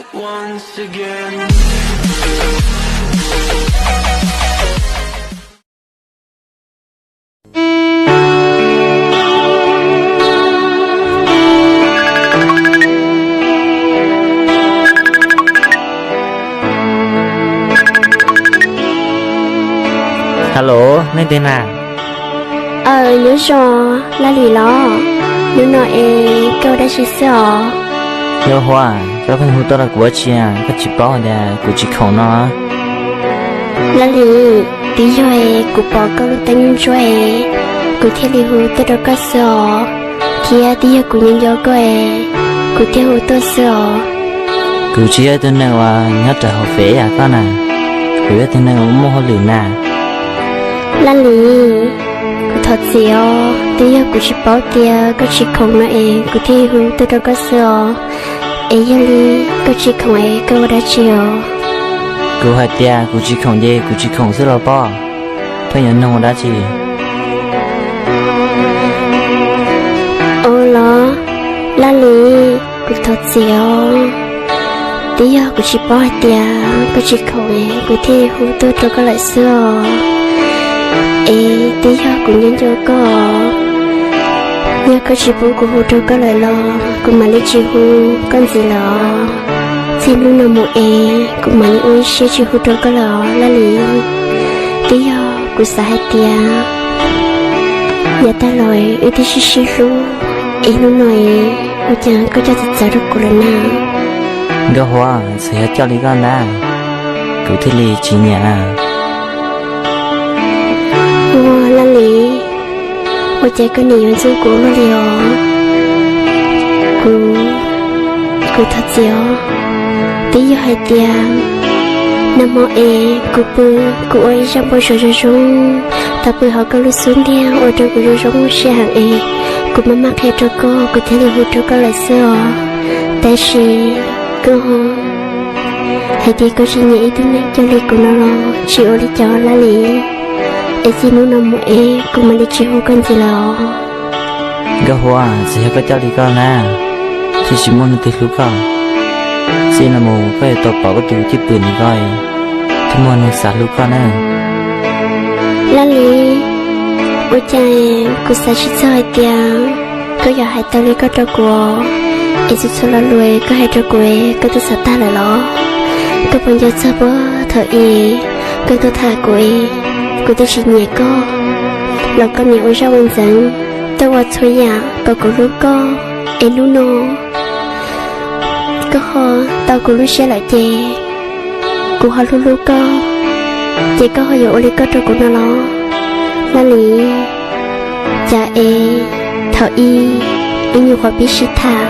Hello, nej twg na? Aw, nyob zoo, Laj Lis los? Hnub no es koj ua dab tsi xwb os? Nkauj Huab, koj pheej hu tuaj rau kuv ua dab tsi, koj tsis paub tias kuv tsis khoom no? Laj Lis, twb yog es kuv pom koj lub teeb ntsuab es kuv thiaj li hu tuaj rau koj xwb os, thiab twb yog kuv nyob nco koj es kuv thiaj hu tuaj xwb os. Kuv tsis yog ib tug neeg uas nyob rau hauv fem yam koj na, kuv yog ib tug neeg uas muaj hauj lwm na. Laj Lis, kuv thov txim os, twb yog kuv tsis paub tias koj tsis khoom no es kuv thiaj hu tuaj rau koj xwb os. Es yog li koj tsis khoom es koj ua dab tsi os? Kuv hais tias kuv tsis khoom ces kuv tsis khoom xwb los pob, pheej yuav nug ua dab tsi? Ua los, Laj Lis, kuv thov txim os, twb yog kuv tsis paub hais tias koj tsis khoom es kuv thiaj hu tuaj rau koj lawm xwb os. Es twb yog kuv nyob nco koj, yog koj tsis pub kuv hu rau koj lawm los kuv mam li tsis hu koj ntxiv lawm os. Txij hnub no mus es kuv mam li ua ib siab tsis hu rau koj lawm os Laj Lis. Twb yog kuv xav hais tias yav tag los wb twb sib sib hlub, es hnub no es ua cas koj coj txawv txawv rau kuv lawm na? Nkauj Huab, txawm yog coj li koj ntag, kuv thiaj li tsis nyiam. Ua Laj Lis, ua cas koj nim yuav ntxub kuv ua luaj li os? Kuv, kuv thov txim os. Twb yog hais tias nag hmo es kuv pw, kuv ua ib zaj npau suav zoo zoo, tau pw hauv koj lub xub ntiag ua rau kuv zoo zoo siab heev es kuv maj maj qhia rau koj, kuv thiaj li hu rau koj lawm xwb os. Tab sis koj hais tias koj tsis nyiam ib tug neeg coj li kuv no los tsis ua li cas Laj Lis. Es txij hnub no mus es kuv mam li tsis hu koj ntxiv lawm os. Nkauj Huab, txawm yog koj coj li koj na, thiaj tsis muaj neeg twg hlub koj. Txij no mus koj yuav tau pom koj tus cwj pwm ntawm koj, thiaj muaj neeg xav hlub koj na. Laj Lis, ua cas kuv xav tsis txog hais tias koj yuav hais tau li koj rau kuv, es txhua txhua lo lus koj hais rau kuv koj twb xav tag lawm los? Koj puas nco txog puag thaum ub koj tuaj tham kuv es kuv twb tsis nyiam koj los koj nim ua zaj ua ntxeev, tuaj ua txhua yam kom kuv hlub koj, es hnub no koj ho tau kuv lub siab lawm ces kuv ho hlub hlub koj, ces koj ho yuav ua li koj rau kuv no los? Laj Lis, cas es thaum ub ib nyuag qhuav pib sib tham,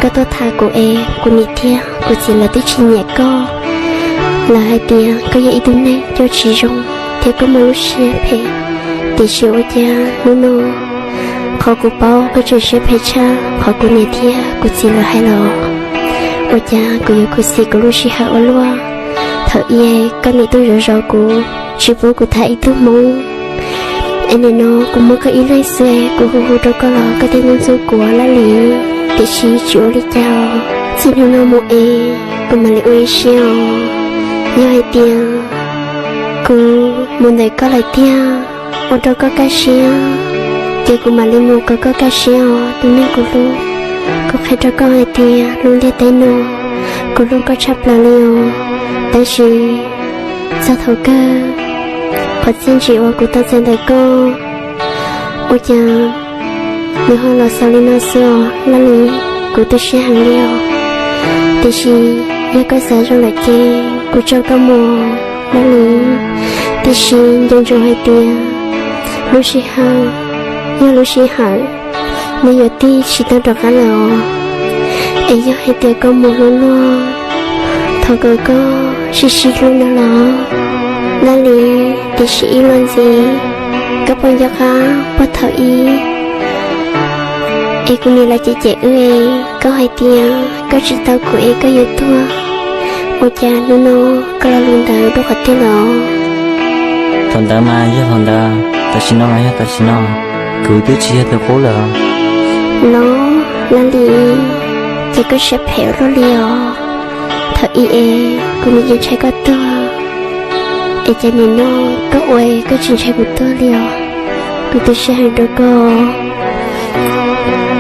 koj tuaj tham kuv es kuv niam thiab kuv txiv lawv twb tsis nyiam koj. Lawv hais tias koj yog ib tug neeg coj tsis zoo thiab koj muaj lub siab phem, tiam sis ua cas hnub no qhov kuv paub koj tseem siab phem tshaj qhov kuv niam thiab kuv txiv lawv hais los? Ua cas kuv yuav khuv xim kuv lub sij hawm ua luaj? Thaum ub koj nim tuaj zov zov kuv, tsis pub kuv tham ib tug hmoob, es nim no kuv muaj koj ib leeg xwb, kuv hu hu rau koj los koj thiaj ntxub ntxub kuv Laj Lis. Tiam sis tsis ua li cas, txij hnub no mus es kuv mam li ua ib siab os. Yog hais tias kuv mus ntawm koj lawm tiag, ua rau koj kaj siab, ces kuv mam li mus kom koj kaj siab os tus neeg kuv hlub. Kuv qhia rau koj hais tias lub ntiaj teb no kuv hlub koj tshaj plaws li os. Tab sis txog thaum kawg, qhov txiaj ntsim uas kuv tau txais ntawm koj, ua cas nws ho los xaus li no xwb os Laj Lis. Kuv tu siab heev li os, tiam sis yog koj xav zoo lawm ces kuv tso koj mus Laj Lis. Tiam sis nco ntsoov hais tias lub sij hawm yog lub sij hawm, nws yuav tig tsis tau rov qab lawm os. Es yog hais tias koj mus hlub luag, thov kom koj sib sib hlub no los Laj Lis. Tiam sis ib los ntxiv, koj puas nco qab puag thaum ub es kuv niam lawv cem cem wb es koj hais tias koj tsis tau kuv es koj yuav tuag, ua cas hnub no koj lo lus ntawd dua qhov twg los? Thaum ntawd mas yog thaum ntawd, tam sim no mas yog tam sim no, kuv twb tsis yog tus qub lawm. Los Laj Lis, ces koj siab phem ua luaj li os. Ib es kuv nim yeej ntshai koj tuag, es cas nim no koj ua koj tsis ntshai kuv tuag li os? Kuv twb sib hais rau koj,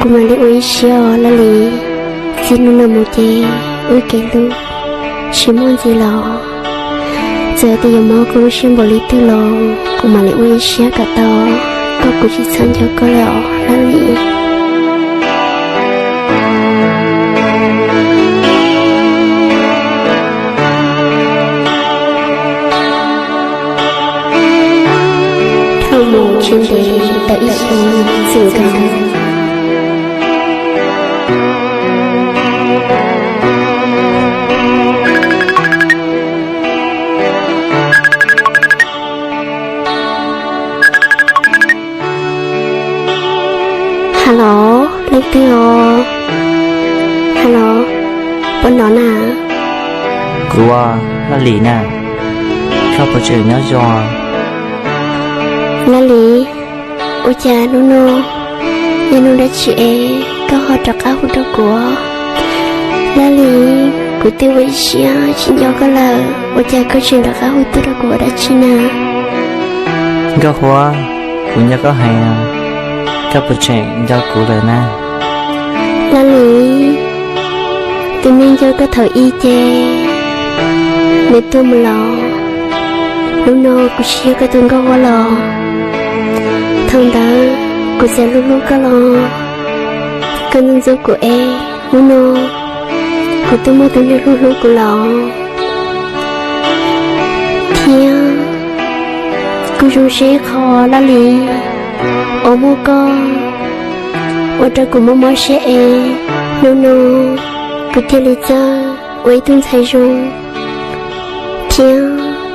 kuv mam li ua ib siab os Laj Lis. Txij hnub no mus ces wb kev hlub tsis muaj ntxiv los, txawm tias yuav mob koj lub siab npaum li twg los kuv mam li ua ib siab kom tau, koj kuv tsis txhob nco koj lawm os Laj Lis. Dhau mus tsis ntev tau ib xyoos txwm nkaus. Hello, leej twg os? Hello, puas hnov na? Kuv, Laj Lis na, koj puas tseem nyob zoo? Laj Lis, ua cas hnub no yog hnub dab tsi es koj ho rov qab hu rau kuv? Laj Lis, kuv twb ua ib siab tsis nco koj lawm, ua cas koj tseem rov qab hu tuaj rau kuv ua dab tsi na? Nkauj Huab, kuv nco koj heev, koj puas tseem nco kuv lawm na? Laj Lis, tus neeg nco koj thaum ub ces nws tuag mus los, hnub no kuv tsis yog koj tus Nkauj Huab los. Thaum ntawd kuv txawm hlub hlub koj los koj ntxub ntxub kuv es hnub no kuv twb muaj tus neeg hlub hlub kuv los. Thiab kuj zoo siab ib qho Laj Lis, uas muaj koj ua rau kuv mob mob siab es hnub no kuv thiaj li txawj ua ib tug ntxhais zoo, thiab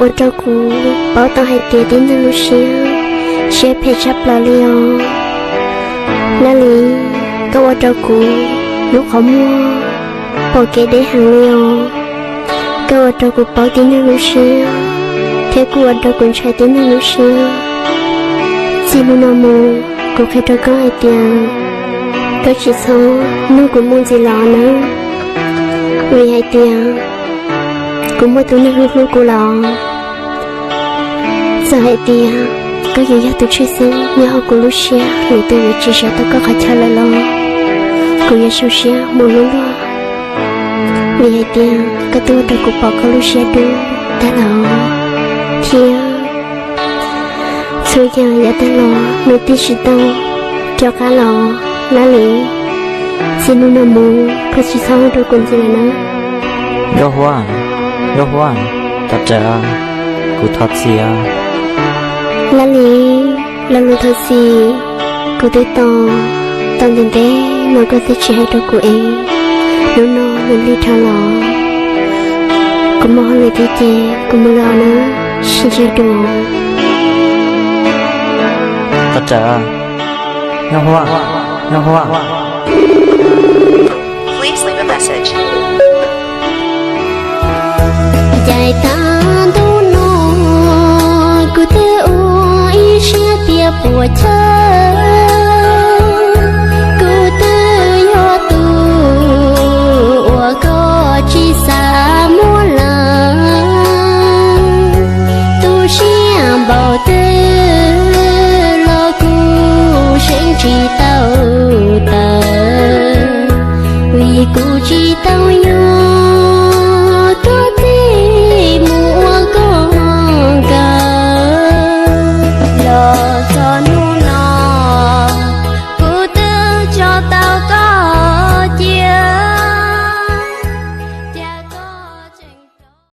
ua rau kuv paub tau hais tias tib neeg lub siab, siab phem tshaj plaws li os. Laj Lis, koj ua rau kuv lub qhov muag pom kev deb heev li os. Koj ua rau kuv paub tib neeg lub siab, thiab kuj ua rau kuv ntshai tib neeg lub siab. Txij hnub no mus, kuv qhia rau koj hais tias koj tsis txhob nug kuv mus ntxiv los nawb, vim hais tias kuv muaj tus neeg hlub hlub kuv los. Txawm hais tias koj yuav yog tus tshwj xeeb nyob hauv kuv lub siab, lwm tus yuav tsis sawv tau koj qhov chaw lawm los, kuv yuav zoo siab mus hlub luag, vim hais tias koj twb ua rau kuv pom koj lub siab dub tag lawm, thiab txhua yam yav tag los nws twb tsis tau rov qab los. Laj Lis, txij hnub no mus koj tsis txhob hu rau kuv ntxiv lawm na. Nkauj Huab, Nkauj Huab, thov rawm, kuv thov txim. Laj Lis, lo lus thov txim kuv twb tos tau ntev ntev no koj twb tsis hais rau kuv es hnub no nws lig dhau los, kuv muaj hauj lwm thiab ces kuv mus lawm na, sib ntsib dua. Thov rawm, Nkauj Huab, Nkauj Huab. Caij tag ntuj no kuv twb ua ib siab tias puas chawj